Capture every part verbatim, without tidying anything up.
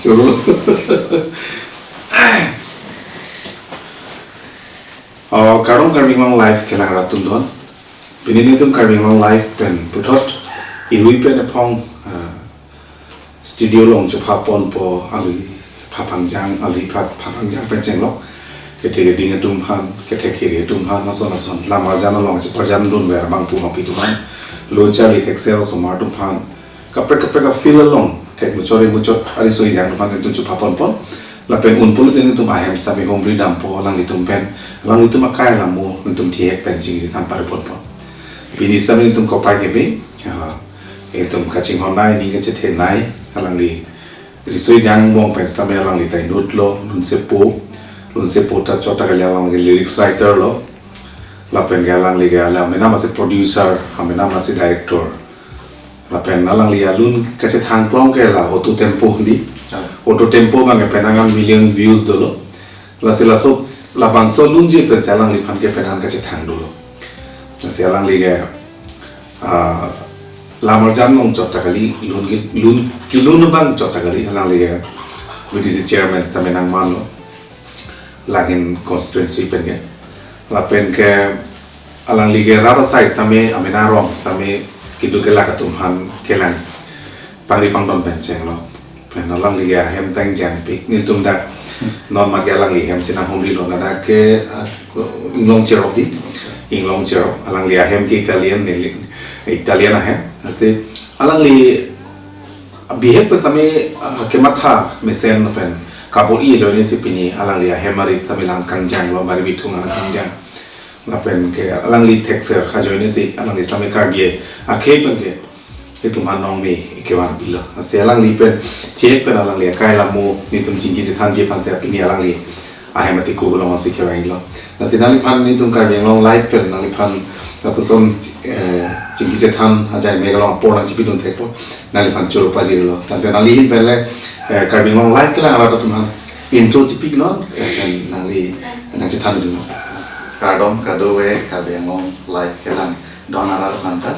Turu. Oh, kardom Karbi Anglong Live kelang rat atum don. Pini nelitum Karbi Anglong Live pen puthot irui pen ephong, ah, studio along chephaponpo, alui phapangjang, alui pha- phapangjang pen chenglok. Kethe keding atum aphan, kethe kere atum aphan, lason lason lam arjan along cheparjandun ver abangphu abangpi atum aphan, lo charli thekser osomar atum aphan, kaprek kaprek a-field along thek muchot ri muchot ariso ejang atum aphan nelitum chephaponpon. Lapen un pulote nelitum ahem sitame humri dampo alanglitum pen, alanglitum akai alamo nelitum thihek pen chingki chethan pariponpon. Pini sitame nelitum kopai kebi, ha, nelitum kachinghon nei, ning kachethe nei, alangli riso ejang angbong pen sitame alangli ta inutlo, Lunsepo. Lunsepo ta chot ta kali, alangli lyrics writer lo. Lapen ke alangli ke la amenam asi producer, amenam asi director. Lapen alangli alun kachethang klong ke la Auto Tempo di. Ah. Auto Tempo abang ke penang an million views dolo. Lasi laso labangso alunji pensi alangliphan ke penang kachethang dolo. Lasi alangli ke, ah, lam arjan along chot ta kali, lun ke lun kelun abang chot ta kali, alangli ke V D C chairman sitame nangmanlo, Langhin constituency pen ke. Lapen ke alangli ke rat asai sitame, amena arong sitame, keduk kelak atum aphan kelang pangri pangdon pen chenglok. Pen alangli ke ahem ta ingjangpik, nelitum dak non mat ke alangli ahem si nanghumrilo, ladak ke, ah, Inglong Cherok di, Inglong Cherok, alangli ahem ke Italian, neli Italian ahem. Lasi alangli bihek pen sitame, ah, kematha mesen pen kabor-i ajoine si pini alangli ahem arit sitame lang kangjanglo, bari bithung lang kangjang. Lapen ke alangli thekser ajoine si alangli sitame Karbi akhei pen ke itum anong me ikevan pilo. Lasi alangli pen, chek pen alangli akai alamo nelitum chingki chethanji aphansi pini alangli ahem atiku along si kevanglo. Lasi nangliphan nelitum Karbi Anglong Live pen nangliphan lapuson, eh, chingki chethan ajai mek along apor nangchipidun thekpo, nangliphan choro pajirlo. Tangte nangli ahin pen le, eh, Karbi Anglong Live kelang rat atum aphan intro chipiknon, eh, pen nangli nangchethandunnon. Kardom kadokave Karbi Anglong Live kelang don arat aphan ta.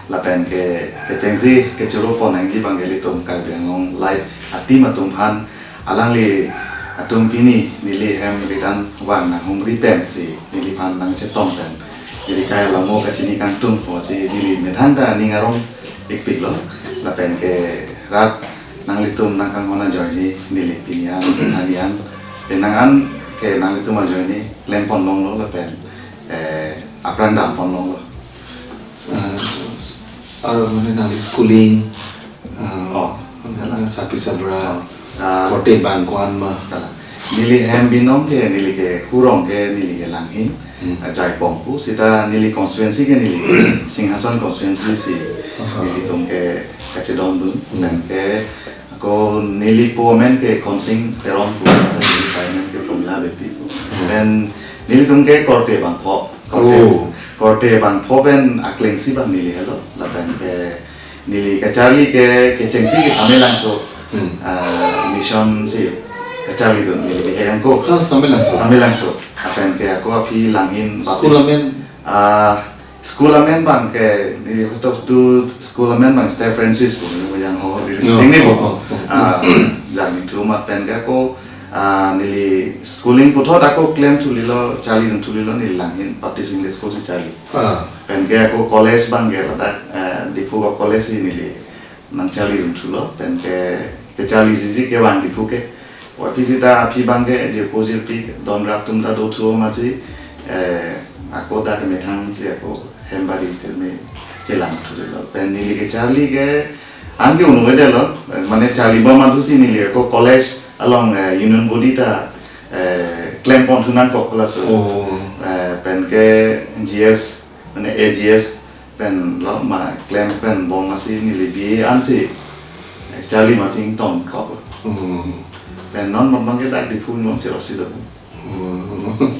Lapen ke kechengsi kechoro pon nangji abang ke ilitum Karbi Anglong Live a-team atum aphan, alangli atum pini neli ahem rit an vang nanghumri pensi neliphan nangchetong pen, neli kai alamo kachini kangtung pusi neli methang ta ning arong pikpiklo. Lapen ke rat nanglitum nangkanghon ajoine neli pini an, ani an, penang an ke nanglitum ajoine klempon longlo lapen, eh, aphrang dampon longlo. Ah, aro mane nangli schooling, ah, Oh, mane kalang. Sarpi sarbura, Ah. Korte abang ko-an ma? Kalang. Neli hem binong ke, neli ke Hurong ke, neli ke Langhin. Hmm. Ah, Jaipong pu, seta neli constituency ke neli Singhason constituency si Aha. nelitum ke kachedondun. Hmm. Pen ke ako neli po amen ke Khonsing Teron pu, neli pai amen ke Promila Beypi pu. Hmm. Pen nelitum ke Korte abangpho. Korte, Oh. Korte abangpho pen akleng si abang neli helo. Lapen ke neli kacharli ke kechengsi ke Samelangso. Hmm. Ah, mission si kacharlidun neli ke hekang ko. Ah, Samelangso. Samelangso. Lapen ke ako aphi Langhin School Baptist. amen? Ah, school amen abang ke, neli hostel tu school amen abang Saint Francis pu, neli yang ho, neli Oh, sitting ni oh, pu. oh, oh. Ah, jang ni thu mat pen ke ako, ah, neli schooling puthot ako klem thulilo, charlidun thulilo, neli Langhin Baptist English School si charli. Ah. Pen ke ako college abang ke ladak, eh, Diphu ko college si neli nangcharlidun thulo, pen ke, kecharli sisi kevang Diphu ke. Wa pisi ta aphi abang ke jirpo jirpi don rat atum ta do thu amatsi, eh, ako ta kemethang si ako hem bari te me chelang thulilo. Pen neli kecharli ke, anke unu avedetlo, mane charli bom adhusi neli ako college along, eh, union body ta, eh, klempon thu nangkok laso. Oh. Eh, pen ke G S, mane A G S, pen lo ma klem pen bom amatsi neli B A ansi charli amatsi ingtonkok. Hmm. Pen non abang ke dak Diphu Inglong Cherok si do. Hmm.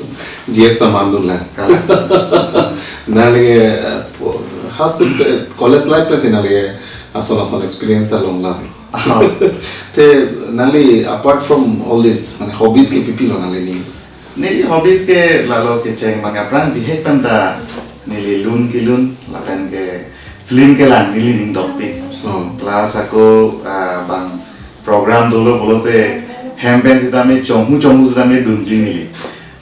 G S ta mandun lang. Kalang. Nangli, eh, po-, hasil, eh, college life pensi nangli, eh, ason ason experience ta longlap. Ah. Te nangli apart from all this, mane hobbies ke pipi lo nangli ni? Neli hobbies ke lalo kecheng abang aphrang bihek pen ta neli lun kelun lapen ke film kelang neli ning dopik. Oh. Plus ako, ah, abang program dolo pulote hem pen sitame chonghu chonghu sitame dunji neli.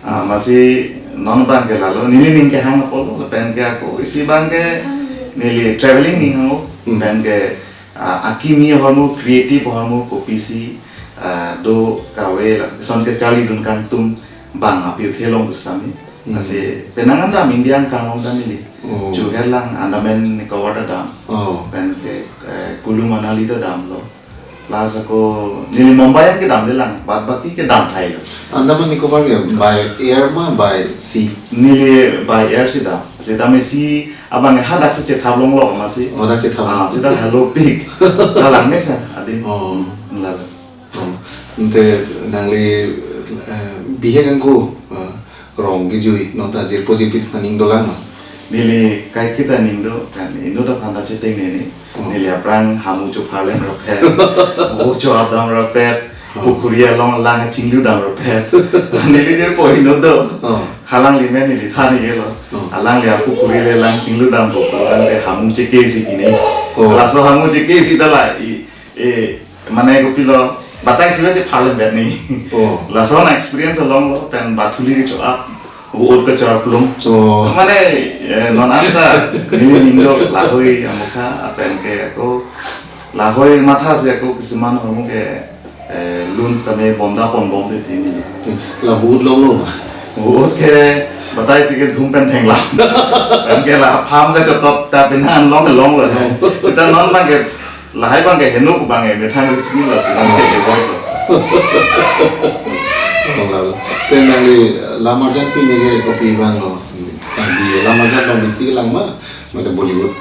Ah, masi non abang ke lalo, neli ning kehang apotlo, lapen ke ako isi abang ke neli traveling ning hang o, Hmm. pen ke, ah, akimi ahormu, creative ahormu kopisi, ah, do kave la, son ke charlidun kangtung abang apirthe along pusitame. Hmm. Lasi penang an dam India angkang along ta neli. Oh. Chuher lang Andaman Nicobar ta dam. Oh. Pen ke, eh, Kulu Manali ta damlo. Plus ako neli Mumbai an kedam le lang, bad baki kedam thailo. Andaman Nicobar ke by air ma by sea? Neli by air si dam. Sitame sea abang hadak si chethap longlo masi. Oh, dak chethap. Ah, sita Hello Pig. Dalang mesa, adi. Oh. Lalo. Oh. Ante nangli, eh, bihek angko, eh, rong kejui, non ta jirpo jirpi aphan ning dolang ma? Neli kaiketa ning do, kan, inut aphan ta chetengne ni. Oh. Neli aphrang hamu chopharlem rapet, vo cho-ap dam rapet, Oh. pukhuri along lang chinglu dam rapet. Neli jirpo inut do. Oh. Halangli men neli than ye lo. Oh. Alangli apukhuri le lang chinglu dam po, alangli hamu cheke si pini. Oh. Laso hamu cheke si ta la, i, e, mane kopilo, batai siwa chepharlem bet ni. Oh. Lason experience along lo, pen bathuli kecho-ap, vo-ot kecho-ap plum. Oh. Mane, eh, non an ta, neli ning do lahoi amokha, pen ke ako, lahoi matha si ako kisuman ahormu ke, eh, lun sitame bonda ponbom te tini. La vo-ot longlo ma? Vo-ot ke, batai si ke dhum pen thenglam. Pen ke la farm kachotop ta pini an long longlo. Sita non abang ke, lahai abang ke henuk abang ke, methang ri chini la sulang ke de boy ko. Longlo. Te nangli lam arjan pini ke kopi abang lo? Di lam arjan abang bisi lang ma, mate Bollywood?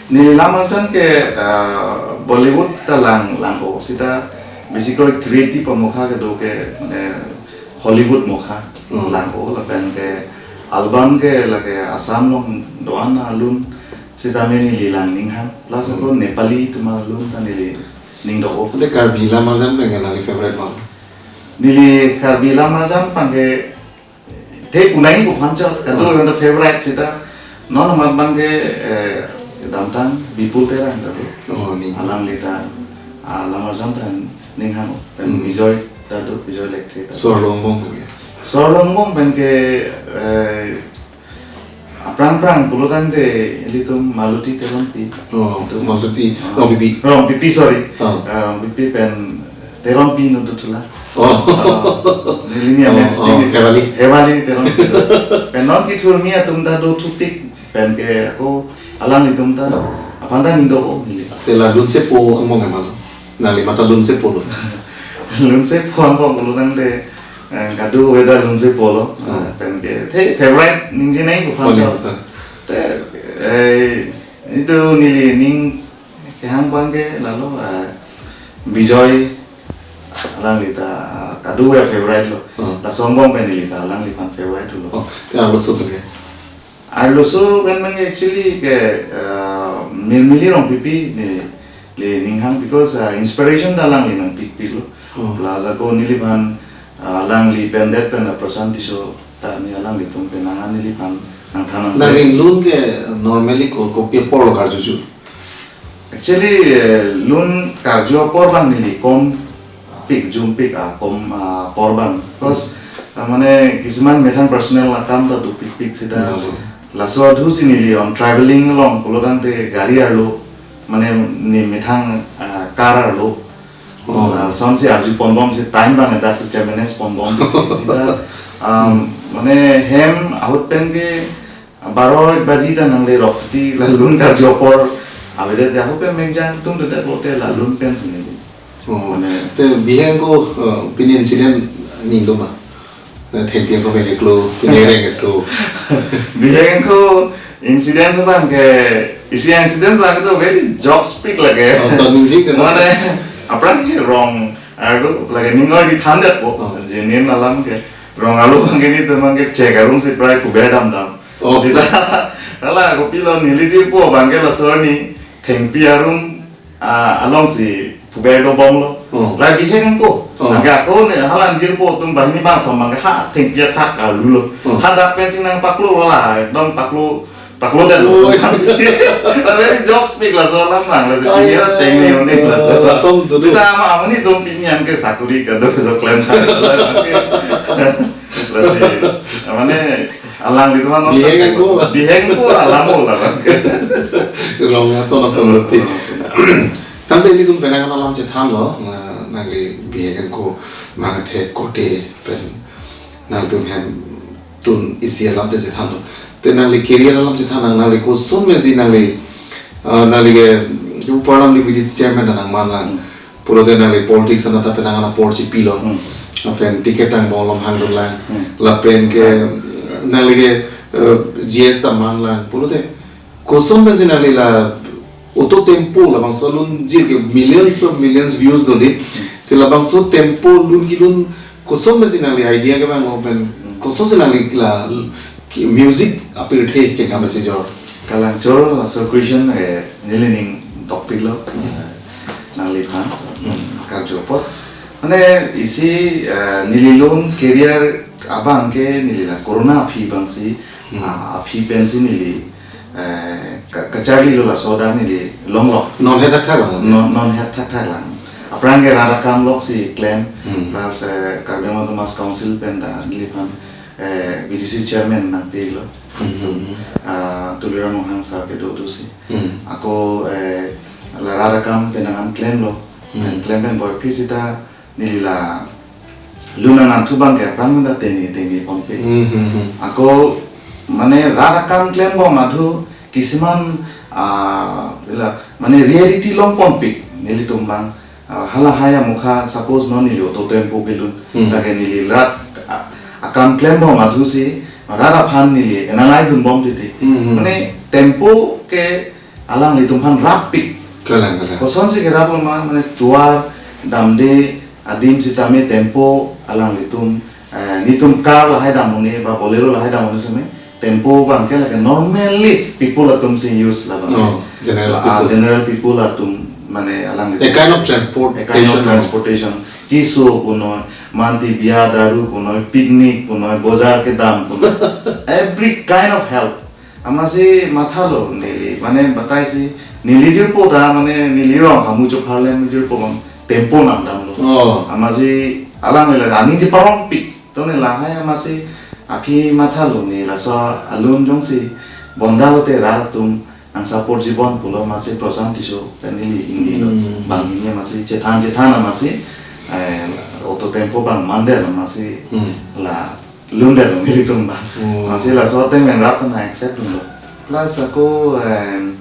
Neli lam arjan ke, ah, Bollywood ta lang, lang o. Sita bisi koi creative amokha kedo ke, mane Hollywood mokha Hmm. lang o, lapen ke album ke lake Assam along do-an alun, sitame neli lang ning hang. Plus ako Hmm. Nepali atum alun ta neli ning do o. Ante Karbi lam arjan abang ke nangli favorite ma? Neli Karbi lam arjan abang ke the punai ko phanchot, kado Hmm. renda favorite sita. Non amat abang ke, eh, kedamtang Bipul Terang kado. Oh, ni. Alangli ta, ah, lam arjan ta ning hang o. Pen Hmm. Bijoy ta do, Bijoy Lekthe ta. Sor Longbong pen ke? Sor Longbong pen ke, eh, aphrang aphrang pulo tangte ilitum Maluti Teronpi. Oh, Tum. Maluti. Ah. Rongpipi. Rongpipi, sorry. Oh. Ah, Rongpipi pen Teronpi inut do thula. Oh. Ah, neli ni Oh, ames, oh, neli Hewali. Hewali Teronpi do. Pen non kithurmi atum ta do thutik. Pen ke ako alanglitum ta aphan ta ning do o neli. Te la lunsepo angbong ke ma lo? Nangli mata lunsepo lo? Lunsepo angbong pulo tangte, eh, kado weda lunsepo lo. Ah. Pen ke, the favorite ningje nai ko phan Pon-, chot. Ah. Te, eh, itu neli ning kehang abang ke lalo, eh, Bijoy alangli ta, ah, kado ya favorite lo. Ah. Laso angbong pen neli ta alangliphan favorite lo. Oh, te arloso pen ke? Arloso pen pen actually ke, uh, Nirmili Rongpipi neli ning hang because, uh, inspiration ta alangli nangpikpik lo. Oh. Plus ako neliphan, uh, alangli pen det pen, uh, Prashant Tisso ta ni alanglitum pen nang neliphan nangthan nang. Nangli lun ke normally ko, kopi apor lo karjuji? Actually, eh, lun karju apor abang neli kom pik, jum pik, ah, kom, ah, apor abang. Because, ah, mane kisuman methang personal akam ta dopikpik sita. Lalo. Laso adhu si neli on traveling along pulo tangte gari arlo, mane ne methang, ah, car arlo. Oh. Ah, lason si arju ponbom si time abang dak si chemanage ponbom sita. Um, mane hem ahut pen ke baro baji ta nangle rok ti la lun karju apor. Avedet ya hope mengjang tum de ko te la lun pen sini. Oh, Mane te bihek angko, eh, pini incident ning do ma? Eh, thengpi aso pini klo, pini reng aso. Bihek angko incident abang ke, isi incident abang ke to very joke speak lake. Oh, to ningjing de. Mane, aphrang ke rong arlo lake ning oi di thandet po. Oh. Jenin alam ke. Rong arlo abang ke nelitum abang ke chek arum si prai puber damdam. Oh. Sita, hala, kopilo neli jirpo abang ke laso arni thengpi arum, ah, along si puber dobomlo. Oh. La bihek angko. Oh. Anke ako ne, hala jirpo atum banghini bangthom abang ke ha thengpi athak arlulo. Oh. Hadak pen si nangpaklo la, ekdom paklo Paklo dan. Oh, iya. Very jokes pik laso alam lang, laso Iya, iya, iya. Teng ni unik laso. Langsung duduk. Sita ama amonit atum pini an ke sakuri kedo so klem tha. Lasi, mane alanglitum non Bihek tang ko. Bihek ko alam ko la. Rong ason ason Hmm, pik. Rong ason. Tangte ilitum penang alam chethanlo, na, nangli bihek ko mangthe kote pen nangtum hem tun isi alam te chethanlo. Te nangli career alam chethan nang, nangli koson mesi nangli, ah, nangli ke, pu parnam li B D C chairman nangman lang. Hmm. Pulote nangli politics anat ta penang an apor chipilo. Hmm. Lapen ticket angbong along hangdun lang. Hmm. Lapen ke nangli ke, eh, G S ta man lang. Pulote koson mesi nangli la auto tempo labangso alun jir ke millions of millions views do di. Hmm. Si labangso tempo lun kelun koson mesi nangli idea kevanglo pen Hmm. kosonsi nangli la ki-, music apirthe kengam si jor. Kalang choro laso question, eh, neli ning topik lo, Hmm. eh, nangliphan, Hmm. karju apot. Mane isi, eh, neli lun career abang ke neli la corona aphi abangsi, Hmm. ah, aphi pensi neli, eh, ka-, kacharlilo laso adan neli longlo. Non het thakthak lang. Non, non het thakthak lang. Aphrang ke rat akam loksi klem, Hmm. plus, eh, Karbi Anglong Autonomous Council pen ta neliphan, eh, B D C chairman nangpilo. Hmm, hmm, hmm. Ah, Tuliram Ronghang sir kedo dosi. Hmm. Ako, eh, la rat akam penang an klemlo. Hmm. Pen klem pen bor phi sita neli la lun anangthu abang ke aphrang ta teni teni ponpik. Hmm, hmm, hmm. Ako mane rat akam klembom adhu kisiman, ah, la, mane reality longponpik nelitum abang. Ah, halahai amokha, suppose non neli auto tempo kelun, Hmm. lake neli rat, ah, akam klembom adhusi rat aphan neli analyze dunbom titi. Hmm, hmm. Mane tempo ke alanglitum aphan rappik. Kalang, kalang. Kosonsi keraplo ma, mane tovar damde adim sitame tempo alanglitum, eh, netum car lahai dam un-e ba Bolero lahai dam un-e seme tempo abang ke lake normally people atumsi use labang. Oh, general Ah, people. General people atum, mane alanglitum. A kind of transportation. A kind of transportation. Keso punoi, manti biya daru punoi, picnic punoi, bojar kedam punoi. Every kind of help. Amatsi mathalo neli, mane bataisi, neli jirpo ta, mane neli rong hamu chopharlem jirpo abang tempo nangdamlo. Oh. Amatsi alangli la aning cheparongpik. To ne lahai amatsi aphi mathalo ne laso alun jongsi bondalote rat atum nang support jibon pulo amatsi Prashant Tisso pen neli inglilo. Hmm. Banghini amatsi chethan chethan amatsi, eh, auto tempo abang mandel amatsi Hmm. la lundelo nelitum abang. Hmm. Amatsi laso ateng pen rat ta nang accept dunlo. Plus ako, em,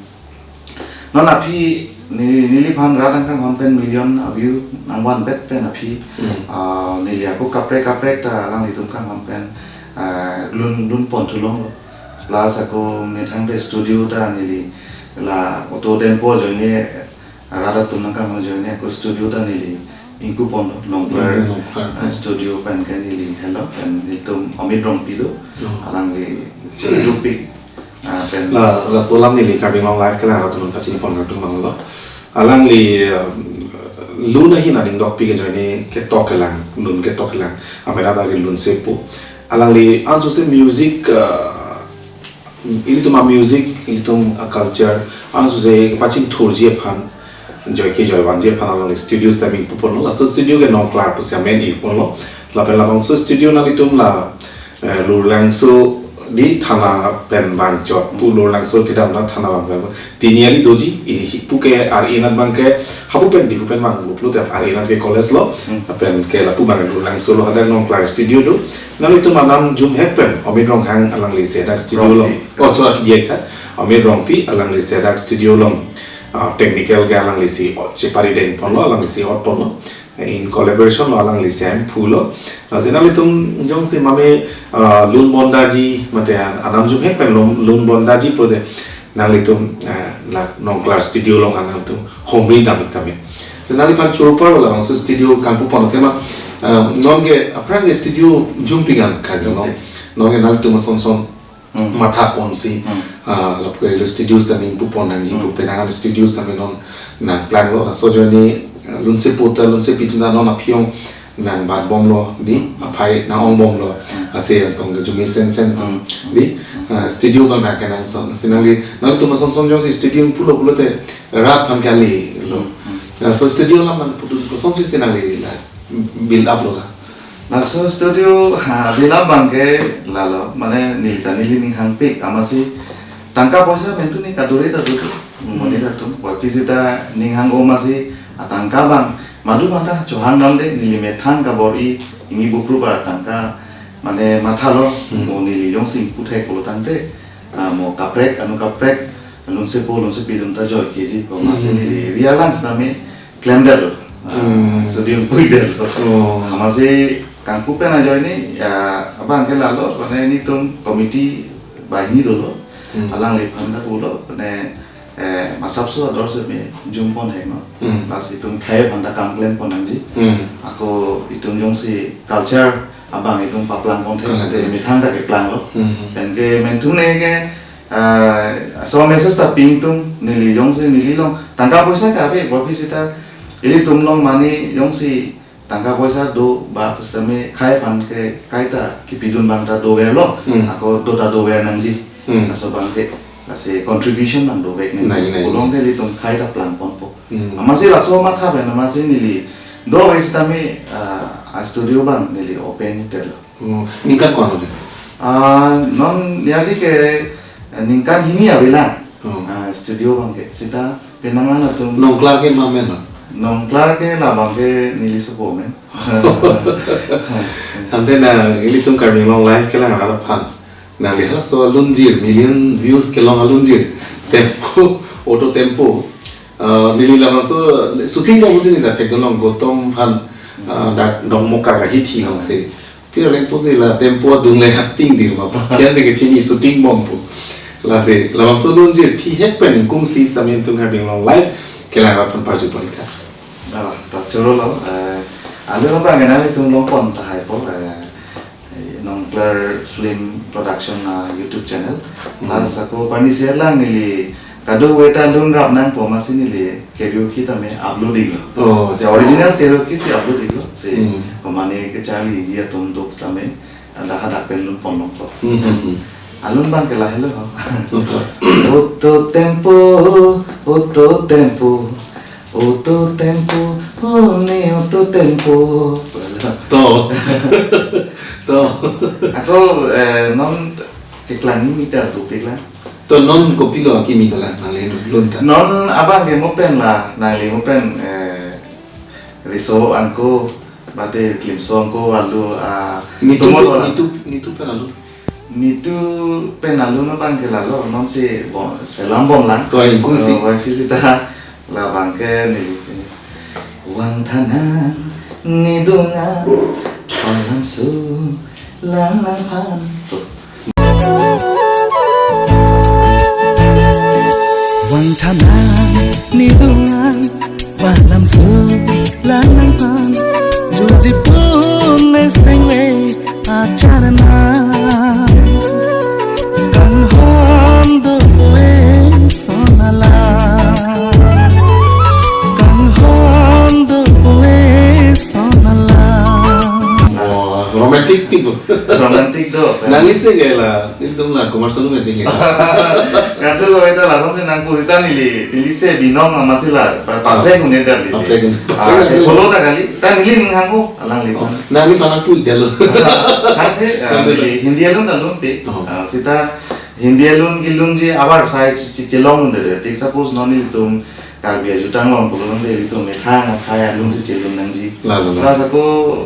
non aphi ne-, neliphan rat angkang hon pen million a view nangvanvet pen aphi, Hmm. ah, neli ako kaprek kaprek ta alanglitum kanghon pen, ah, lun, lun pon thulonglo. Plus ako methang de studio ta neli la auto tempo ajoine rat atum nangkanghon ajoine ako studio ta neli ingpu ponlo, Nongklar, Hmm, Nongklar. Ah, studio pen ke neli helo, pen nelitum Amit Rongpi do, Hmm. alangli chejupik, ah, pen La, laso alam neli Karbi Anglong Live kelang rat atum pachini pon rat atum abang lo. Alangli, eh, lun ahin aning dokpik ajoine ketok kelang, lun ketok kelang. Amena ta ke lun sepo. Alangli ansose music, eh, ilitum a-music, ilitum a-culture, ansose pachingthurji aphan, joike joivanji aphan alangli studio setame ingpu ponlo, laso studio ke Nongklar pusi amen ingpu ponlo, lapen labangso studio nanglitum la, eh, Lurlangso di thana pen vangchot pu Lurlangso kedam na thana vang vang. Tiniali doji, i hi pu ke R A nat abang ke, hapu pen Diphu pen vang guplu te R A nat ke college lo, Hmm. pen ke lapu abang Lurlangso lo hadak Nongklar studio do. Nanglitum anam jumhek pen Amit Ronghang alanglisi hadak studio along. Rongpi. Oh, sorry, diak tha. Amit Rongpi alanglisi hadak studio along. Ah, technical ke alanglisi ot chepari deng ponlo, alanglisi ot ponlo. In collaboration lo alanglisi ahem pulo. Lasi nanglitum jongsi mame, ah, lun bondaji, mate an-, anam jumhek pen lun, lun bondaji pulote nanglitum, eh, la Nongklar studio along nanglitum homri dam-ik tame. Si nangliphan choro apor labangso studio kangpu pon tema, eh, non ke aphrang ke studio jumping an kan, no? Jumping. Non ke nanglitum ason son Hmm. matha ponsi, Hmm. ah, lapu ke studio setame ingpu pon nangji, Hmm. pu penang an studio setame non nangplanglo, laso ajoine, eh, lun sepo ta, lun sepi atum ta non aphi-ong nangbatbomlo, di, Hmm. aphai nang-ongbomlo. Hmm. ase atong ke jumi sen sen atong Hmm. di, ah, studio abang nangkenangsot. Si nangli, nangtum ason son jongsi studio pulo pulote rat aphan kali lo. Hmm. Ah, so studio alam nangpudun kosonsi si nangli last build up lo la? Laso studio, ha, build up abang ke lalo, mane neli ta neli ning hangpik, amatsi tangka poisa pen tu ne kaduri ta tu tu, Hmm. monit atum, puvoiphit seta ning hang-o amatsi, atangka abang, madu mata chohang damde, neli methang kabor-i, ingni bupru ba tangka, mane mathalo, Hmm. mo neli jongsi ingpu thek pulo tangte, ah, mo kaprek, anu kaprek, lunsepo, lunsepi atum ta joike ji, ko amatsi Hmm. neli rialang sitame klemdetlo, ah, Hmm. studio puidetlo. Oh. Amatsi kangpu pen ajoine, ya, abang ke lalo, mane netum committee banghini dolo, Hmm. alangliphan ta pulo, mane, eh, masapso ador seme jumpon hek no. Hmm. Lasi itum khei aphan ta kam klempon nangji. Hmm. Ako itum jongsi culture abang itum paplangpon thek Kalang. te methang ta keplanglo. Hmm. Pen ke mentu ne ke, ah, so message ta pi ingtung neli jongsi neli along tangka poisa ke ave, puvoiphit seta ilitum along mane jongsi tangka poisa do ba pusitame khei aphan ke kaita kipidun abang ta doverlo. Hmm. Ako do ta dover nangji. Hmm. Laso abang ke, lasi contribution abang dovek nangji. Nai, nai, Pulo nai. tangte ilitum khei ta plangponpo. Hmm. Amatsi laso matha pen amatsi neli dovek sitame, ah, a studio abang neli open telo. Oh, ningkan ko-an lo? Ah, non nearly ke, eh, ningkan hini avelang. Oh. Ah, studio abang ke. Seta penang an atum. Nongklar ke ma men lo? Nongklar ke labang ke neli sopo men. Ante na ilitum Karbi Anglong Live kelang arat aphan, nangli halaso alunjir, million views kelong alunjir, Tempo, Auto Tempo. Ah, neli labangso shooting bom si neli ta thekdunlong Gautam aphan, ah, dak Dongmukak ahithi alongsi. Pi areng pusi la Tempo adung le hapting dir ma pu. Kian si kechini shooting bom pu. Lasi labangso lunjir thihek pen ingkung si sitame itum Karbi Anglong Live kelang arat aphan parju pon tha. Ah, ta choro lo, eh, alo abang ke nanglitum longpon tahai po, eh, eh, Nongklar Film Production a YouTube channel. Hmm. Lasi ako parni share lang neli kadokave ta lun rap nangpo amatsi neli karaoke tame upload iklo. Oh, Si original karaoke si upload iklo. Si Hmm. pemane kecharli dia atum dok tame ada hadak pen lun ponlongpo. Hmm, hmm, hmm. Alun abang ke lahelo ho. Betul. Auto Tempo, Auto Tempo, Auto Tempo, oh ne Auto Tempo. To. To. Ako, eh, non keklang ni mita tu keklang. To non kopilo akimi dolang nangli lun ta? Non abang ke mo pen la, nangli mo pen, eh, riso angko, mate klimso angko alu, ah, Nitu tumor pe-, wala. nitu, nitu pen alu. Nitu pen alu no abang ke lalo, non si bon, selam bom lang. To ingkung si. Eh, puvoiphit seta labang ke neli. Vangtha nang ne dungan, palamso lang nangphan. To. Vangtha nang ne dungan, palamso lang nangphan. Juji pun ne sengwe acharna. Kanghon do pue sonala. Kanghon do pue sonala. Oh, romantic tik. Romantic do. Nangli se ke la, ilitum la commercial nunga jing ya. Katu ko ita langsung si nangpurita neli, neli se binong amatsi la, pa-, paprek un-e ta neli. Paprek un-e. Ah, eh, follow ta kali, ta neli ning hang-o, alangliphan. Oh, nangliphan nangpu-ik detlo. Tangte, ah, Tangte. neli, Hindi alun ta lunpe. Oh. Ah, seta Hindi alun kelunji abar sai chi, chi, chelong un-e de. Take suppose non nelitum Karbi ajutang along pulo tangte ilitum methang akhai alun si chelun nangji. La, la, la. Lasi ako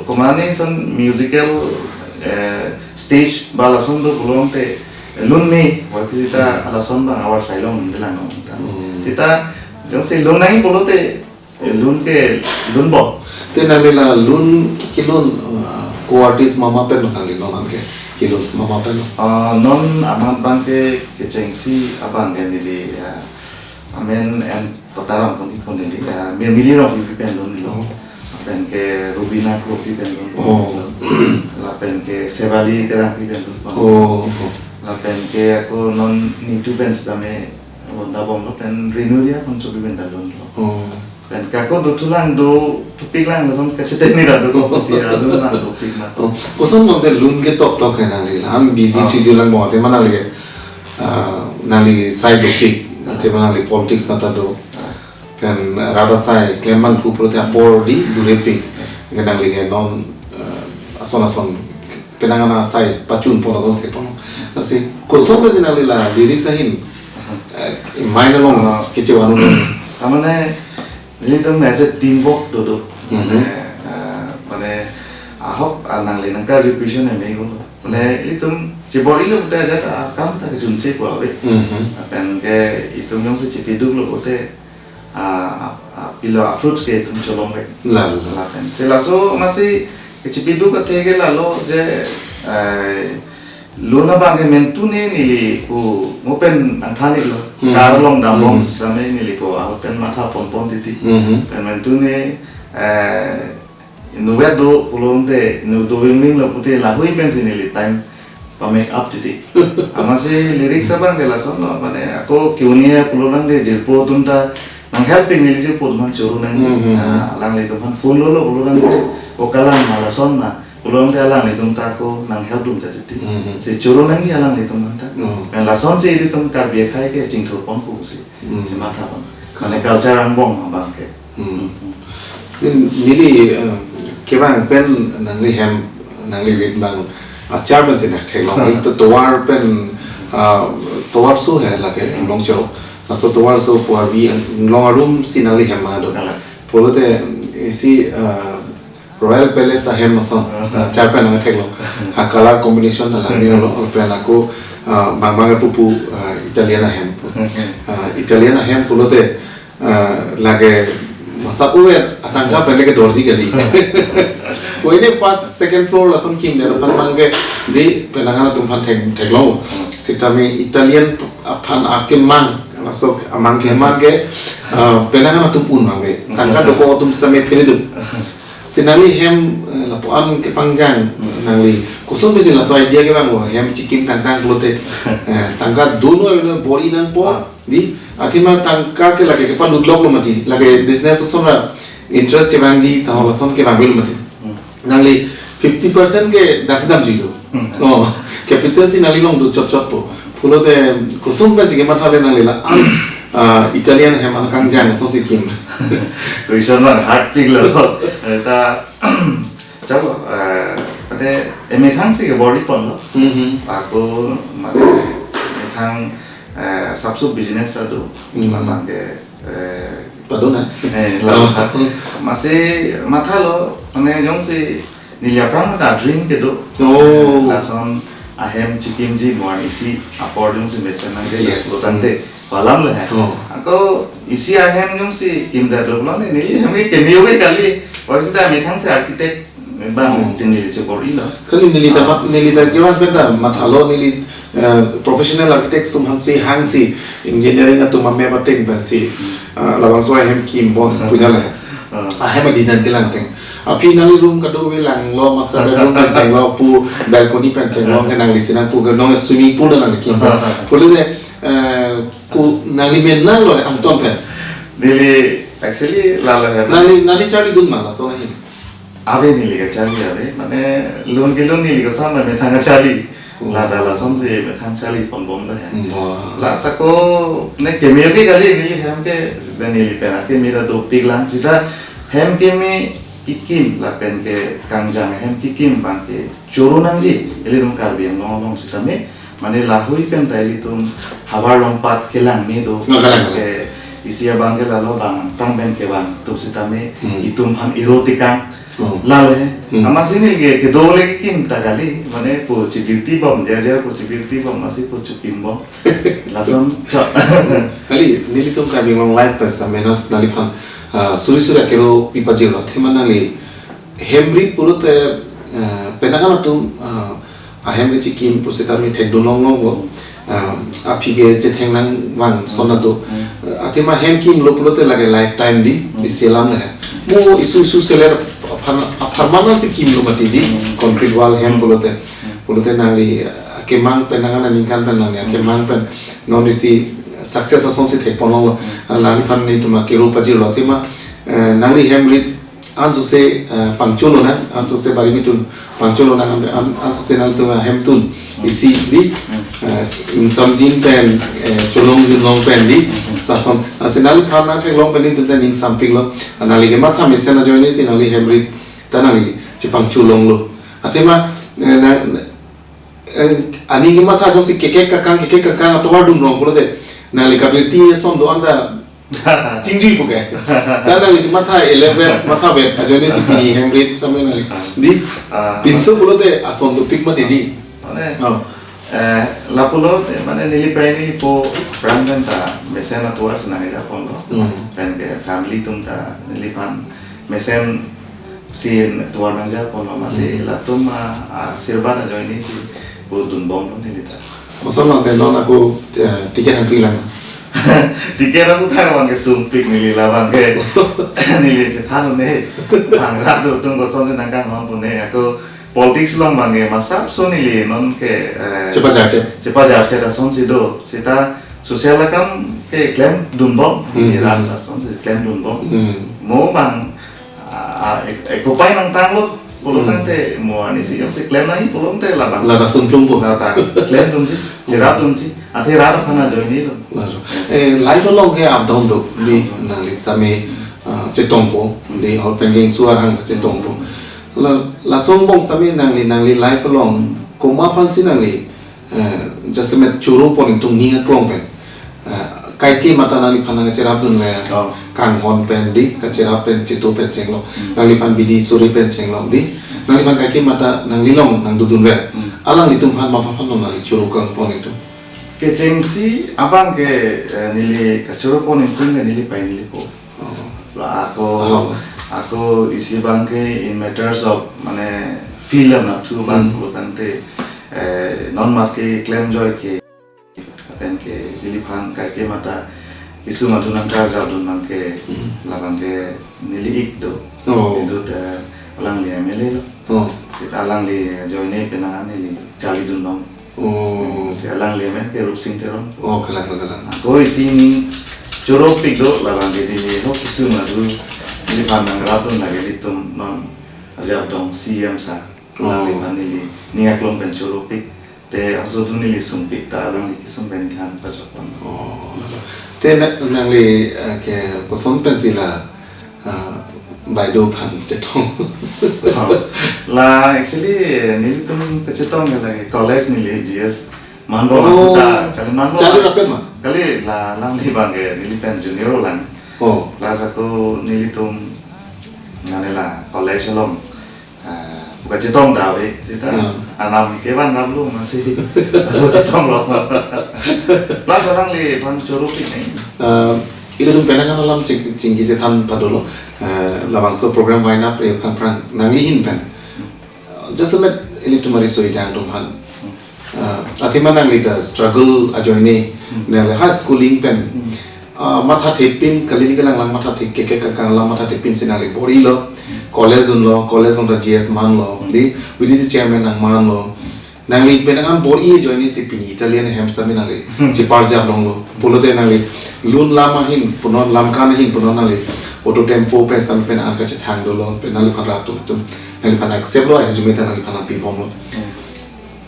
komane son musical, eh, stage ba lason do pulo tangte lun me, puvoiphit seta alason abang abar sai long un-e lang nang ta. Hmm. Seta jongsi lun nangji pulote, eh, lun ke lun bom. Te nangli la lun kelun, uh, co-artist mama pen nangli non ke kelun mama pen? Ah, non amat abang ke kechengsi abang ke neli, ya, amen en Totaram pon ipon neli, ya, Mirmili Rongpipi pen lunlo. Oh. Lapen ke Rubina Kropi pen lun. Oh. Lapen ke Sevali Terangpi pen lun. Oh, oh. Lapen ke ako non Nitu pen sitame bonta bomlo pen Renu Riaphonsopi pen ta lunlo. Oh. Pen kako dothulang, do topik lang, lason kacheteni ra do ko, ti alun lang dopik ma. Oh, koson mate lun ke tok tok hai nangli la. An busy Ah. schedule lang mate mana lagi. Ah, nangli sai dopik, ante mana nangli politics nata do. Ah. Kan rada sai, kleman phu pro ta por di durepik. Kan nangli ke non, ah, ason ason, penang ana sai pachun pon ason ke pon. Lasi, koson ke si nangli la lyrics ahin, eh, main along Ah. kecewano. Amane, nelitum as a teamwork do do. Mhm. Mane, ah, mane, ahok, ah, nangli nangkarju question eme ko. Mane, ilitum chebor-ilo pute ajat, ah, kam ta kejunche ko ave. Mhm. Lapen ke itum jongsi chepiduklo pute, ah, ah, ah, pilo a-fruits ke itum cholongvek. La, la. Lapen. Si laso masi kechepiduk athe ke lalo je, eh, lun abang ke mentune neli ko mo pen angthan-iklo. Hmm. Car along dambom Hmm. sitame neli ko ahut pen matha ponpon titi. Hmm. Pen mentune, eh, inutvet do pulote, inut do wing wing lo pute lahui pensi neli time pa-make up titi. Amatsi lyrics abang ke lasonlo, mane ako kyun nahi hai pulo tangte jirpo atum ta nang-help-ik, neli jirpo atum aphan choro nangji. Hmm, hmm, hmm. Ah, alanglitum aphan phone lolo pulo tangte, o kalang ma lason ma pulo tangte alanglitum ta ako nang-help dun ka titi. Hmm, hmm. Si choro nangji alanglitum aphan ta. Hmm. Pen lasonsi ilitum Karbi akhei ke chingthur ponpo si. Hmm. Si matha pon. Mane culture angbong abang ke. Hmm. Hmm. Neli, eh, kevang pen nangli hem, nangli rit abang achar pen si nangtheklong. Hmm. Ito tovar pen, ah, tovar so hai lake Hmm. Longchiro. Laso tovar so pu arvi along arum si nangli hem ma do. Kalang. Pulote, eh, si, ah, Royal Palace ahem ason, Hmm. ah, achar pen nangtheklong. Ha color combination na lang Hmm. ni olo, pen ako, ah, bang bang pupu, ah, Italian ahem. Hmm. Ah, Italian ahem pulote, ah, lake masak uwe atangka pen lake dorji kali. Ko ini first, second floor lason kim de, pan mang ke di penang ana atum aphan thek-, theklong. Sitame Italian aphan akemang, laso amang kemang ke, ah, penang ana atum un mang ke. Tangka dokok atum sitame phiri atum. Si nangli hem, eh, lapu-an kepangjang, nangli koson pensi laso idea kevanglo, hem chikim tangtang pulote. Eh, tangka dun ave no bor-i nangpo, Ah. di, athema tangka ke lake kepalutloklo mati, lake business ason ra interest chevangji, ta lason kevang avelo mati. Hmm. Nangli fifty percent ke dasi damjuilo. Hmm. Oh, capital si nangli along do chot chot po. Pulote koson pensi kematha le nangli la, ah, ah, Italian hem an kangjang asonsi kim. Question abang hard-piklo. Eh, ta, chalo, eh, mane, emethang si kebor-i ponlo. Mhm. Ako, mane, emethang, eh, sapso business ta do. Mhm. Labang ke, eh, Padona. Eh, Oh. la. Masi mathalo, mane jongsi neli aphrang ta dream kedo. Oh. Lason ahem chikimji mo isi apor jongsi mesen nangke Yes. lo tangte. Ko alam le hai. Oh. Ako isi ahem jongsi kimda do lo ne, neli hem keme ave kali. Waisi ta emethang si architect abang Hmm. chini chebor-ilo. Kali neli ta Ah. mat-, neli ta kevang pen ta mathalo neli, eh, professional architect atum aphansi hangsi engineering atum amep ateng pensi, Hmm. ah, labangso ahem kim bon Hmm. puja le. Ah. Ahem design kelang ateng. Aphi nangli room kadokave langlo, master bedroom pen chenglo pu, balcony pen chenglo ke nangli si nangpu ke non swimming pool nangli kim. Pulote, eh, ku nangli men nanglo angton pen. Neli actually lalo hai. Nangli, nangli charlidun ma laso ahin? Ave, neli kacharli ave, mane lun kelun neli kosam methang kacharli. Hmm. Lata lasonsi methang charli ponbomlo hai. Hmm, wah. La sako ne keme ave kali neli hem ke, dan neli pen akeme ta dopik lang sita hem keme kikim lapen ke kangjang hem kikim abang ke choro nangji, ilitum Karbi Anglong along sitame, mane lahui pen ta ilitum havar longpat kelang me do. Oh, kelang, kelang. Ke isi abang ke lalo bang tang pen kevang atum sitame, Hmm. itum aphan iro tekang. Oh. Lalo he. Hmm. Amatsi neli ke, kedo le kekim ta kali, mane po chi beauty bom, dia dia po chi beauty bom, masi po chikim bom. Lason chot. Kali, nelitum Karbi Anglong Live pen sitame na, nangliphan, ah, suri suri akero pipajirlo, athema nangli hem rit pulote, ah, penang ana atum, ah, ahem kechikim pusitame thekdun longlongpo, ah, aphi kechetheng nangvang ason atum. Hmm. Ah, athema hem kimlo pulote lake lifetime di, Hmm. isi alam le. Mo isu isu seller aphan, apharman si kimlo mati di, Hmm. concrete wall hem Hmm. pulote. Hmm. Pulote nangli, ah, kemang pen nang ana ningkan pen nangli, Hmm. kemang pen non isi success asonsi thekpon longlo. Hmm. Ah, nangliphan nelitum akero pajirlo, athema, eh, nangli hem rit ansose, eh, pangcholo nang, ansose bari mitun pangcholo nang, an, an, ansose nangtum ahemtun isi di, eh, ingsamjin pen, eh, cholong junlong pen di, lason, lasi nangliphan nangtheklong pen di tun ta ningsampiklo, nangli kematha mesen ajoine si nangli hem rit ta nangli chepangcholonglo. Athema, eh, na, eh, aning kematha jongsi kekek kakang, kekek kakang atovar dunrong pulote, nangli kabirti ason do-an ta chingjuipo ke. Ta nangli matha eleven, matha vet ajoine si pini hem rit same nangli. Di, Ah, pinso pulote ason dopik mati di. Mane, Oh. eh, lapulo, eh, mane neli pai neli po pran pen ta mesen atovar si nangjaponlo. Hmm. Pen ke family atum ta neliphan mesen si atovar nangjaponlo, masi Hmm. latum a, a, asirbad ajoine si pudunbomlo neli ta. Koson lang te non ako, eh, ticket hangpi lang. Ticket ako thak abang ke sumpik neli labang ke. Neli chethan un-e. Bang rat atum kosonsi nangkanghon pu ne. Ako politics along abang ke masap so neli non ke, eh, Chepajarchet. Chepajarchet asonsi do. Seta social akam ke klemdunbom. Hmm, Neli rat hmm. asonsi klemdunbom. Hmm. Mo abang, ah, ah, ek-, ekopai nangtanglo. Pulo Hmm. tangte mo arnisi jongsi klem nangji pulote labang. Lata sumplungpo. Lata klemdunji, cherapdunji. Athe rat aphan ajoinelo. Laso. Eh, life along ke up down do di nangli same, ah, chetongpo di hor pen ke ingsuar hang chetongpo. La, laso angbong same nangli, nangli life along komat aphansi nangli, eh, jasemet choropon ingtung ning aklong pen, eh, kaike mata nangliphan nangcherapdun le Oh. kanghon pen di, kacherap pen cheto pen chenglo. Hmm. Nangliphan bidi suri pen chenglo di. Nangliphan kaike mata nanglilong nangdodun le. Hmm. Alanglitum aphan mapha aphan nangli choro kangpon ingtung. Kechengsi abang ke, eh, neli kachoropon ingtung ke neli pai neli po. Oh. La ako, Oh. ako isi abang ke in matters of mane film athu abang Hmm. ko tangte, eh, non mat ke klemjoi ke pen ke neliphan kaike mata kesung adun nangkarjapdun abang ke Hmm. labang ke neli ik do. Oh. Itu ta alangli M L A lo. Oh. Seta alangli ajoine penang an neli charlidunlong. Oh. Si alangli amen ke Rupsing Teron. Oh, kalang, kalang. Ako isi ning choropik do labang ke neli ho kesung adun neliphan nangrapdun lake ilitum non Rajab Dong C M sir. Oh. Alangliphan neli ning aklong pen choropik. Te aso tu neli sumpik ta alangli kesung pen than pajokpon. Oh. Te na, nangli, eh, ke koson pensi la, ah, baido aphan chetong. Oh. La actually nelitum kachetong ke lake college neli G S manbom Oh. ta kali manbom. Charli rapet ma? Kali la alangli abang ke neli pen junior lang. Oh. La sako nelitum nane la college along. Ah, bukan chetong ta ave, seta. Hmm. Anam kevan ramlo masi. Ako chetonglo. Plus alangliphan choropik nai. Ah, ilitum penang an alam ching, chingki chethan padolo. Ah, labangso program wind up re aphan pran nangli ahin pen. Ah, jasemet ilitum ariso ejang atum aphan. Hmm. Ah, athema nangli ta struggle ajoine, Hmm. nangli high schooling pen, Hmm. ah, mathathepin, kali lake lang lang mathathe, kekek kakang lang mathathepin si nangli bor-ilo, Hmm. college dunlo, college along ta G S manlo, Hmm. di, V D C chairman nangmanlo. Nangli penang an bor-i ajoine si pini Italian hem sitame nangli Hmm. cheparjap longlo. Pulote nangli lun lam ahin, punon lam kan ahin, punon nangli auto tempo pen sitame penang an kachethang dolo, pen nangliphan rat atum, nangliphan accept lo, ahi jume ta nangliphan nangpibomlo. Hmm.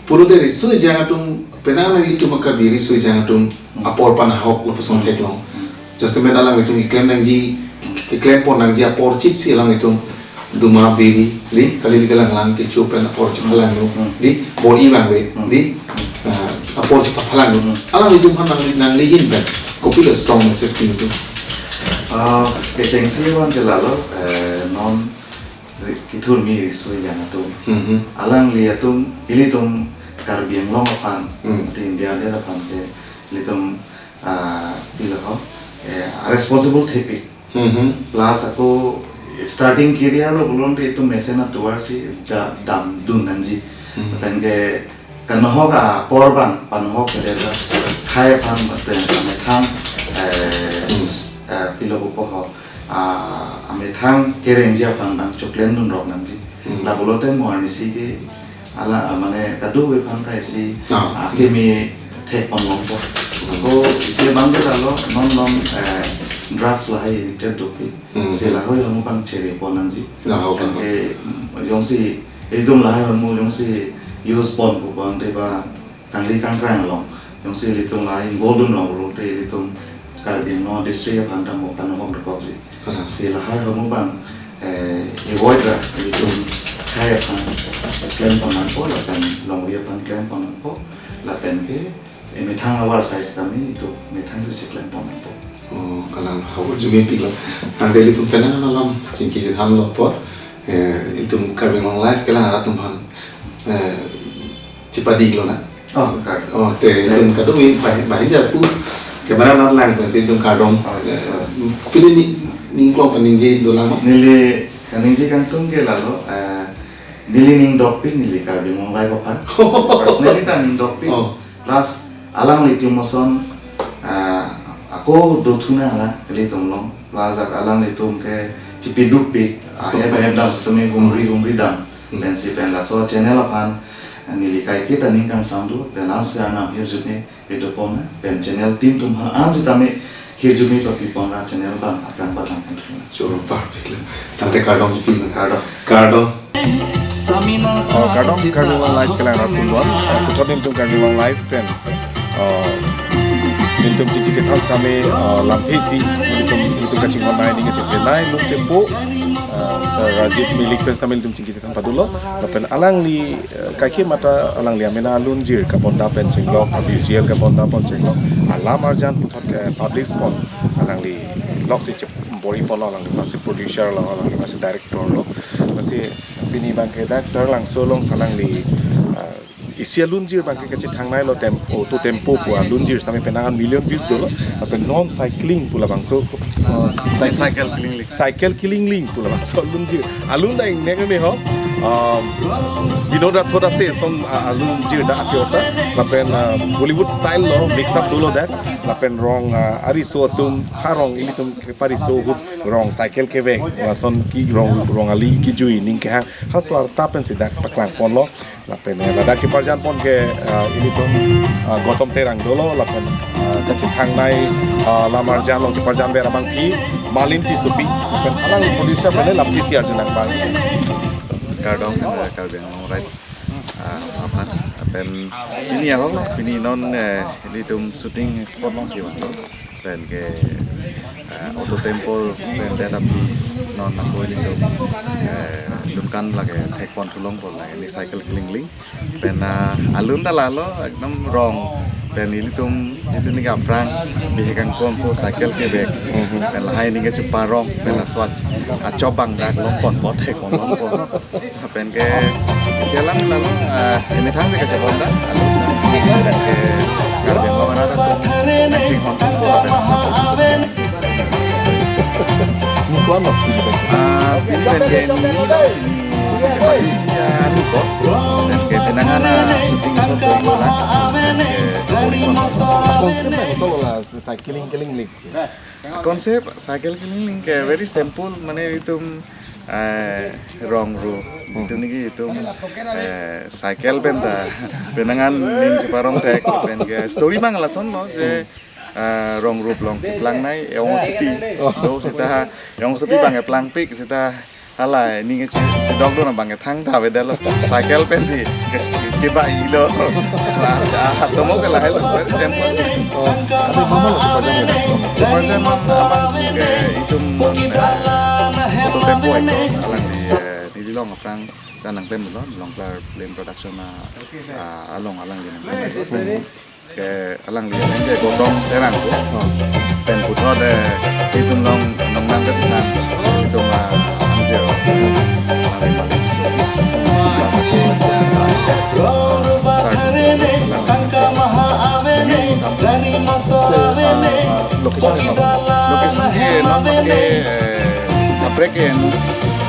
Pulote riso ejang atum, penang nangtum akabi riso ejang atum, Hmm. apor panahok lapuson Hmm. theklong. Hmm. Jasemet alanglitum keklem nangji, keklempon nangji apor chit si alanglitum duma biri, di, kali lake lang lang kecho pen apor chephalangno, Hmm. di, bor-i vangve, Hmm. di, ah, apor chephalangno. Hmm. Alanglitum aphan nangli, nangli ahin pen, kopilo strong message pi nangtum. Ah, kechengsi abang ke lalo, eh, non ri-, kethurmi riso ejang atum. Mhm. Alanglitum, ilitum Karbi Anglong aphan, Hmm. di India adet aphan ke, ilitum, ah, pilo ho, eh, responsible thepik. Mhm. Plus ako starting career lo pulote itum mesen atovar si da-, damdun nangji. Mhm. Lapen ke kanohok apor abang, panohok ke dera, khai aphan, lapen amethang, eh, Hmm. eh, pilo pupo ho. Ah, amethang kerengji aphan abang choklemdun rok nangji. Hmm. La pulote mo arnisi ke ala, ah, mane kadokave aphan ta isi, Ah. ah, keme thekponlongpo. Ako isi abang ke lalo non non eh, drugs lahai addicted dopik. Hmm. Si lahai ahormu abang chere pon nangji. Lahai abang. Ke mm, jongsi itum lahai ahormu jongsi use pon pu abang te ba kangli kangkrang along. Jongsi itum lahai involve dun long ro te itum Karbi Anglong district aphan ta mo kan mo dokok ji. Kalang. Si lahai ahormu abang eh, avoid ra itum khei aphan klem pon nangpo lapen longri aphan klem pon nangpo lapen ke eh, methang avar sai sitame itum methang si cheklem pon nangpo. Oh, kalang hau jumepik lo. Tangte ilitum penang alam chingki chethan lo apot. Eh, ilitum Karbi Anglong Live kelang arat atum aphan. Eh, chepadi lo na. Oh, kardom. Oh, te ilitum kadokave bahin bahin ja pu. Camera nat lang pensi ilitum kardom. Oh, iya. Eh, pini ni ning klong paningje dolang ma? Neli kaningje kangtung ke lalo. Eh, neli ning dopik neli Karbi Anglong Live aphan. Personally ta ning dopik. Oh. Plus alanglitum ason ah, ako dothu nang alanglitum along. Plus ak alanglitum ke chipidukpik ahem ahem dam sitame humri humri dam. Hmm. Pensi pen laso channel aphan neli kaike ta ning kangsam do pen ansi arnam hirjume video pon na pen channel team atum aphan ansi tame hirjume papi pon ra channel abang aphrang patang kan. Choro parpik lo. Tangte kardom chipi nang. Kardom. Kardom. Oh, kardom Karbi Anglong Live kelang arat atum aphan. Oh, puthot nelitum Karbi Anglong Live pen. Oh, nelitum chingki chethan sitame, oh, lamthe si nelitum nelitum kachinghon nai ning kachepre nai lun sepo. Oh, Rajiv Milik pen sitame nelitum chingki chethan padulo. Lapen alangli eh, kaike mata alangli amena alunjir kapon da pen chenglok, a visual kapon da pon chenglok. Alam arjan puthot ke publish pon alangli lok si chep bori pon lo alangli masi producer lo alangli masi director lo. Masi pini abang ke director langso along alangli ah, isi alunjir abang ke kachethang nai lo tem auto tempo pu alunjir sitame penang an million views dolo. Lapen non cycling pu labangso ah, cycling cycle killing ling. Cycle killing ling pu labangso alunjir. Alun ta ingnek me ho. Um, Binod Rathod ase som ah, alunjir da ake ota. Lapen ah, Bollywood style lo mix up dolo da. Lapen rong ah, ariso atum ha rong ilitum kepariso ahut rong cycle kevek lason ke rong rong ali kejui ning kehang ha swarta pensi dak paklang pon lo. Lapen eh, ladak cheparjan pon ke ah, ilitum ah, Gautam Terang dolo lapen ah, kachethang nai ah, lam arjan along cheparjan ver abang ke Malin Tissopi lapen alang producer pen lam T C R jenang abang. Kardom, eh, Karbi Anglong Live ah, aphan. Lapen pini ahok lo, pini non eh, ilitum shooting spot along si vanglo. Pen ke ah, auto tempo pen det api non ako ilitum eh, lun kan lake thek pon thu long pon lake neli cycle killing ling. Pen ah, alun ta lalo ekdom rong. Pen ilitum jitu ning aphrang bihek angkon ko cycle kevek. Mhm. Pen lahai ning kecheparong pen laso achobang dak long pon pot thek pon long pon. Pen ke isi alam lalo ah, emethang si kachebon da. Alun ta. Pen ke Karbi Anglong arat atum nangchinghon ko pen laso. Ni ko ano? Ah, pini pen ke ni ni lo, ni ke pati si ya ni ko. Pen ke penang an shooting so ko ko na. Pen ke konsep na solo la cycling killing ling. Konsep cycle killing ling ke very simple, mane itum eh, rong ru. Hmm. Itum ni itum eh, cycle pen ta penang an ning cheparong thek pen ke story abang lason lo je eh, rong rup along keplang nai eong sopi. Oh. Do seta eong sopi abang keplangpik seta hala ning che chedok do na abang kethang ta avedetlo. Cycle pensi ke kebai do. Lah, ah, tomo ke lahai lo very simple. Oh, ada mama lo kepada ya. Kepada mam abang ke itum eh, auto tempo itu alangli eh, neli long aphrang ta nangklem lo, Longklar Film Production ah, ah, along alangli nangklem lo. Ke alangli nang ke Gautam Terang ko. Oh. Pen puthot eh, itum long nong nang ke nang. Itum ah, Angel. Alangli paling so. Bahasa ko. Sar. Location apa? Location ke non pakai eh, kaprek en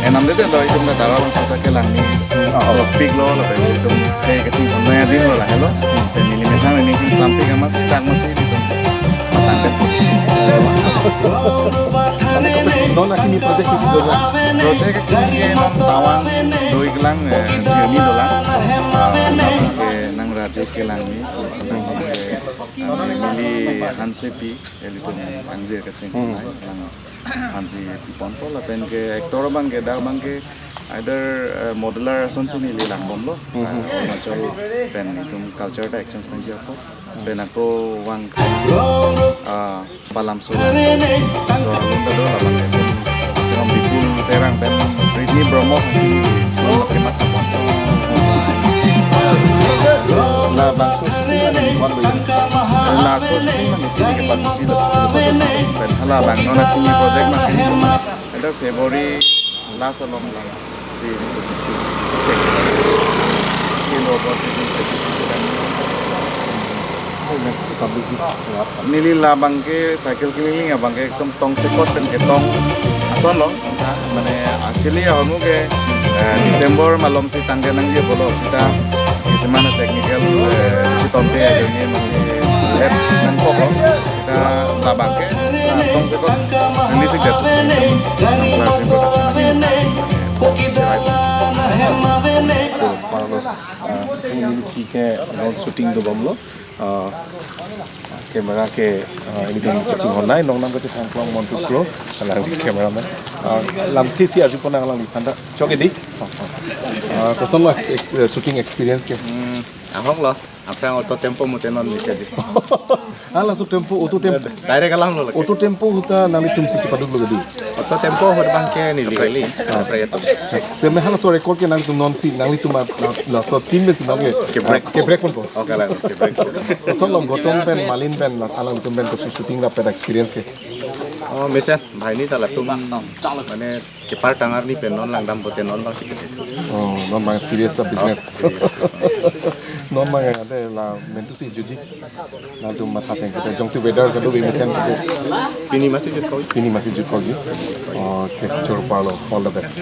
enam dede lo itum na dara along seta kelang ni. Oh. Pik lo lapen itum ke kachingthon nai adim lo lahelo. Pen neli methang neli sampai ke masih tak masih itum patang ke. Ane kaprek non akini project itu dulu. Project akini non tawang doi kelang eh, sirni dolang. Ah, ke nang raje kelang ni. Neli Hanse Pi, ilitum angjir kaching Hmm. nai, nang Hanse Pi ponpo lapen ke actor abang ke dak abang ke either, eh, modeler asonsi neli langbomlo, Mhm. eh, Arunachal pen itum culture ta exchange nangji ako, pen ako vang, ah, Palam Sora. So, alun ta do labang ke. Chengam Bipul Terang pen Britney Bromo hasi ni film kemat apon. Labangso shooting nang wan lo. Laso shooting nang itu ke pat si do. Pen hala bang non atum project ma. Ada February last along lang. Si check. Kilo buat itu. Neli labang ke cycle keliling abang ke ekdom tongsekot pen ketong ason lo. Mane actually ahormu ke, eh, December malom si tangke nangji apotlo seta kisima technical, eh, chetongte ajoine masi help nangkoklo. Seta labang ke, ah, tongsekot nangli si jat. Langsung production lagi. Parlo, ah, ini ke round shooting dobomlo. Ah, camera ke, ah, ilitum kachinghon nai, nongnam kachethang klong Montu Pro, alang cameraman. Ah, lamthe si arjupon nang alangliphan ta. Chok edi. Ah, ah. Ah, koson lo ex-, eh, shooting experience ke? Hmm, ahok lo. Aphrang auto tempo mute non nika ji. Hala so tempo, auto tempo. Direct alam lo lagi. Auto tempo ahut ta nanglitum si chepaduklo edi. Auto tempo ahut abang ke neli neli. Ah. Apa ya tuh? Seme halaso record ke nanglitum non si, nanglitum at, la, laso team pen si nang ke. Ke break. Ke break ponpo. Oke lah, ke break. Koson lo Gautam pen, Malin pen, la, alangtum pen koson shooting lapen experience ke? Oh, mesen, bhai ni ta latum. Mane, kepar tangar ni pen non langdam pote non bang si kete. Oh, non bang serious sa business. Oh, serious. Non bang ate la mentu si juji. Nanglitum matha teng kete jongsi weather kedo bi mesen kete. Pini masi jut kau. Pini masi jut kau ji. Okay, choro parlo, all the best.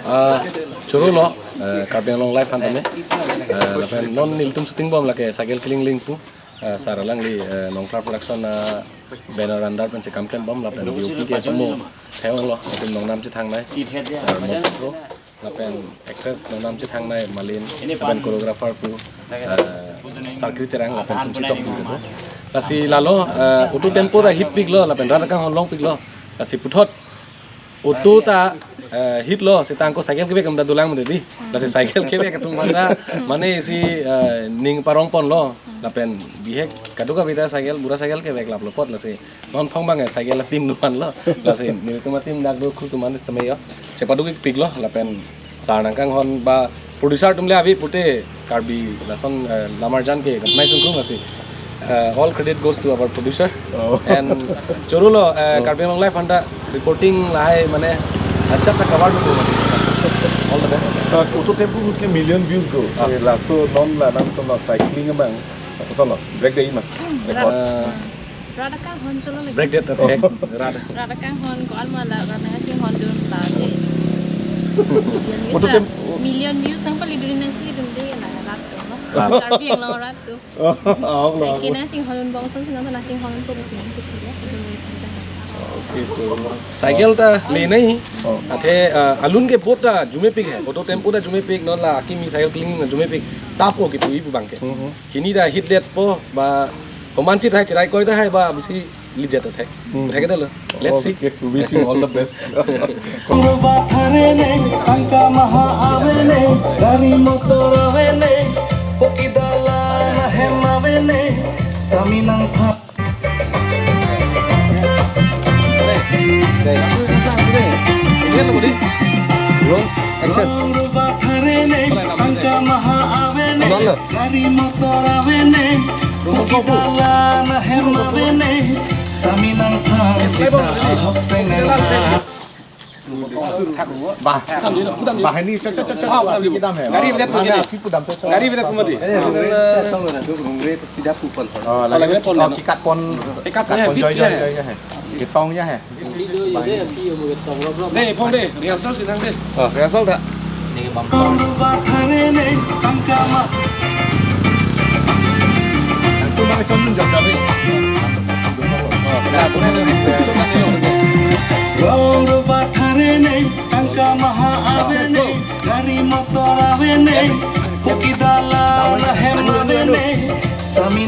Ah, choro lo, eh, Karbi Anglong Live aphan tame. Eh, lapen non nelitum shooting bom lake cycle keliling pu. Eh, sar alangli, eh, Nongklar Production, eh, banner under pensi kam klembom lapen D O P ke tamo theklong lo, lapen nongnam chethangnai, sar Montu Pro, lapen actress nongnam chethangnai Malin, lapen choreographer pu, eh, Sarkri Terang lapen Sumsi Tokbi kedo. Lasi lalo, eh, auto tempo ta hit piklo, lapen rat akanghon longpiklo. Lasi puthot auto ta, eh, hit lo, seta angko cycle kevek amda dolang mede di. Lasi cycle kevek atum mata, mane si, eh, ning parong ponlo. Lapen bihek kadokave ta cycle, bura cycle kevek lap lo apot lasi. Non phong bang, eh, cycle atim do-an lo. Lasi nelitum atim dak do kru atum an sitame yo. Chepaduk-ik piklo, lapen sar nangkanghon ba producer atum le ave pute Karbi lason, eh, lam-arjan ke gapnai sungkrung asi. Eh, all credit goes to our producer. Oh. And choro lo, eh, Oh. Karbi Anglong Live aphan ta reporting lahai mane achat ta cover do mane. All the best. Ah, auto tempo ahut ke million views do. Ah. Eh, laso non la nangtum la cycling abang. Koson lo, break de ima. Record. Eh, Rat akanghon cholo lagi. Break det ta thek. Rat. Rat akanghon ko-an ma la rat nangchinghon dun la ke. Million views Auto ah. tem- Million views nangpali dun nangpidunde la rat atum lo. Rat. Karbi Anglong rat atum. Oh, lo. Ai ke nangchinghon dun bong son si nang nangchinghon dun po si nangchiklo. Okay, so. Cycle ta le nai. Oh. Athe, ah, alun ke boat ta jumepik hai. Auto tempo ta jumepik non la kimi cycle keliling jumepik. Tough o kipu ipu abang ke. Mhm. Hini ta hitdetpo ba komanchit hai cherai koi ta hai ba bisi lijet ta thek. Hmm. Thek ta lo. Let's see. Okay, wish you all the best. Ruba tharene, tangka maha avene, gari motor avene, poki dalan ahem avene, sami nangpha. Roll, action. Ruba tharene, tangka maha avene, Roll. Gari motor avene, poki dalan ahem avene, sami nangphan sita ahok sengela. Bah, bah ini cocok cocok. Ah, pudam dulu. Kita dam ya. Gari bidat pun gini. Api pudam cocok. Gari bidat pun mati. Eh, rungre, rungre, rungre, sida pupon. Oh, lagi pon. Oh, kikat pon. Kikat pon, ya, joy, joy, ya. Joy, ya. Ketong ya, ya. Dei, phong dei, rehearsal si nang dei. Oh, rehearsal ta? Nang cuma cuma jam jam ni. Oh, ya, boleh, boleh. Rong ruba tharene, tangka maha avene, gari motor avene, poki dalan ahem avene, sami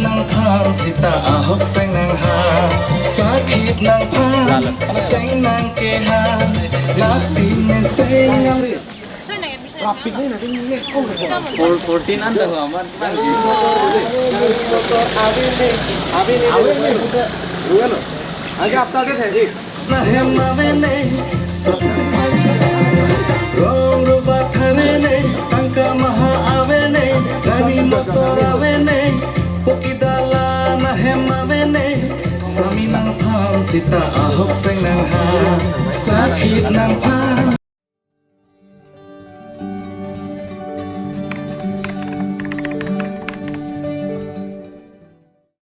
Ahok seng nang ha, sakit nang phan, seng nang ke ha, lasi ne seng nang. Fourteen an dah aman. Abe ne, abe ne, abe ne. Ruan lo. Aage hafta de the, dek. Nahem ave ne, sap nang ave ne. Rong ruba thare ne, tangka maha ave ne, gari motor ave ne, poki dala nahem ave ne, sami nang phan sita ahok seng nang ha, sakit nang phan.